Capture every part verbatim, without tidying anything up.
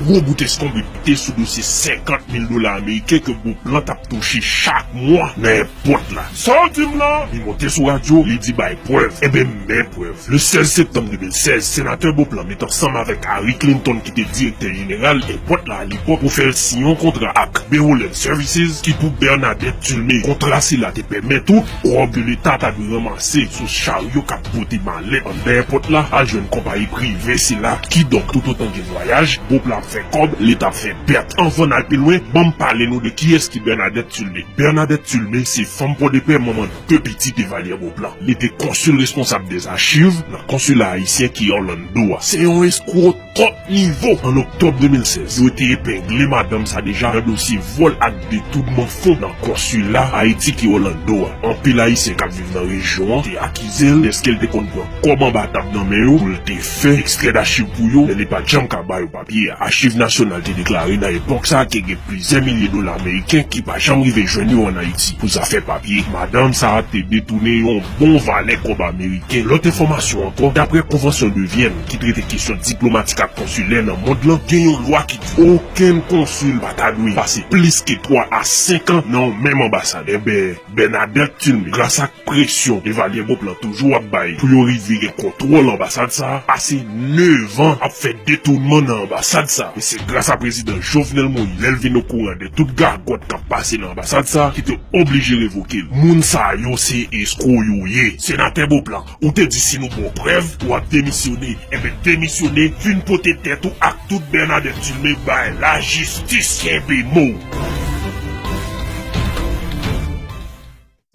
Gwo bout eskonbrit pete sou dosye senkant mil dola ameriken ke Beauplan t ap touche chak mwa nan èpòt la. Sa w di m lan? Li monte sou radyo, li di bay prèv. Enben, men prèv. Le sèz septanm de mil sèz, Senatè Beauplan met ansanm avèk Harry Clinton, ki te direktè jeneral èpòt la alepòk, pou fè l siyen yon kontra ak Beholland Services, ki pou Bernadette Tulmé. Kontra sila te pèmèt ou kòb ke leta ta dwe ranmase sou charyo k ap pote malèt anndan èpòt la al jwenn konpayi prive sila. Kidonk, toutotan gen vwayaj, Beauplan ap fè kòb, leta ap fè pèt. Anvan n al pi lwen, ban m pale nou de kiyès ki Bernadette Tulmé. Bernadette Tulmé se fanm Pòdepè, manman de pitit Evalye Beauplan. Li te konsil responsab dèzachiv nan konsila ayisyen ki Orlando a. Se yon eskwo top nivo. An oktòb de mil sèz, yo te epengle madanm sa deja nan dosye vòl ak detounman fon nan konsila Ayiti ki Orlando a. Anpil Ayisyen k ap viv nan rejyon an te akize l dèske l te konn pran kòb anba tab nan men yo pou l te fè ekstrè dachiv pou yo, men li pa t janm ka ba yo papye a. Achiv Nasyonal te deklare nan epòk sa a ke gen plizyè milye dola ameriken ki pa janm rive jwenn yo ann Ayiti pou zafè papye. Madanm sa a te detounen yon bon valè kòb ameriken. Lòt enfòmasyon ankò, daprè Konvansyon de Vyèn ki trete kesyon diplomatik ak konsilè nan mond lan, gen yon lwa ki di okenn konsil pa ta dwe pase plis ke twa a senk an nan yon menm anbasad. Enben, Bernadette Tulmé, gras ak presyon Evalye Beauplan toujou ap bay pou yo rive gen kontwòl anbasad sa a, pase nèf an ap fè detounman nan anbasad sa a. E se gras a prezidan Jovenel Moïse, lè l vin okouran de tout gagòt k ap pase nan anbasad sa a, ki te oblije revoke l. Moun sa yo se eskwo yo ye. Senatè Beauplan, ou te di si nou ba w prèv, w ap demisyone. Enben, demisyone, vin pote tèt ou ak tout Bernadette Tulmé bay lajistis. Kenbe mo w.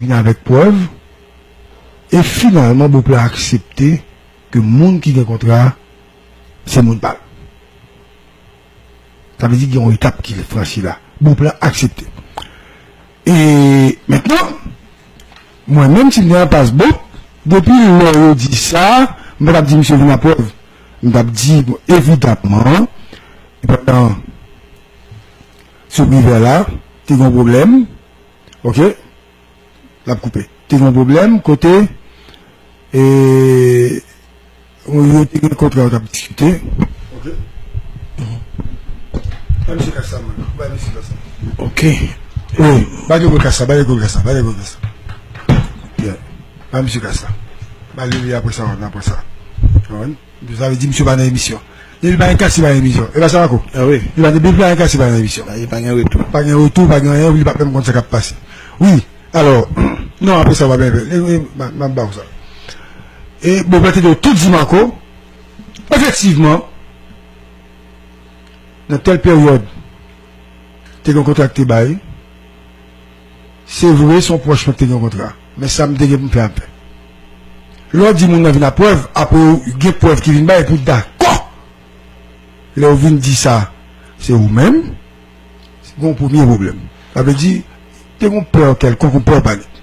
Vin avèk prèv, e finalman, Beauplan aksepte ke moun ki gen kontra a, se moun pa l. Sa vle di gen yon etap ki franchi la. Beauplan aksepte. E mentnan, mwen menm, si m te anpas Beaup, depi lè yo di sa, m pa t ap di misye vin ak prèv. M t ap di, bon, evidamman, pandan sou Privè la, te gen yon pwoblèm, oke? L ap koupe. Te gen yon pwoblèm kote, e, yo te gen kontra yo t ap diskite. Oke. Ba misye kach sa, man. Ba misye kach sa. Oke. Wi, ba li gwo kach sa, ba li gwo kach sa, ba li gwo kach sa. Yeah. Ba misye kach sa. Ba li li apre sa, apre sa. Konprann? Sa vle di misye pa nan emisyon. Depi pa gen kach, li pa nan emisyon. E pa sa, Marco? Ah wi. Li pa, depi pa gen kach, li pa nan emisyon. Pa, pa gen retou. Pa gen retou, pa gen anyen, li pa menm konn sa k ap pase. Wi, alò, non, apre sa, w ap, e, e, m a, m ap ba w sa. E, bon, mwen te di w tout di Marco, efektivman, nan tèl peryòd, te gen yon kontra k te bay. Se vre, se yon pwòch mwen ki te gen yon kontra. Men sa m te gen pou m fè ap fè. Lè w di moun nan vin ak prèv, apre w gen prèv ki vin bay, epi w dakò. Lè w vin di sa, se ou menm, gen yon premye pwoblèm. Sa vle di, te gen yon pè kèlkonk, yon pè w pa ni.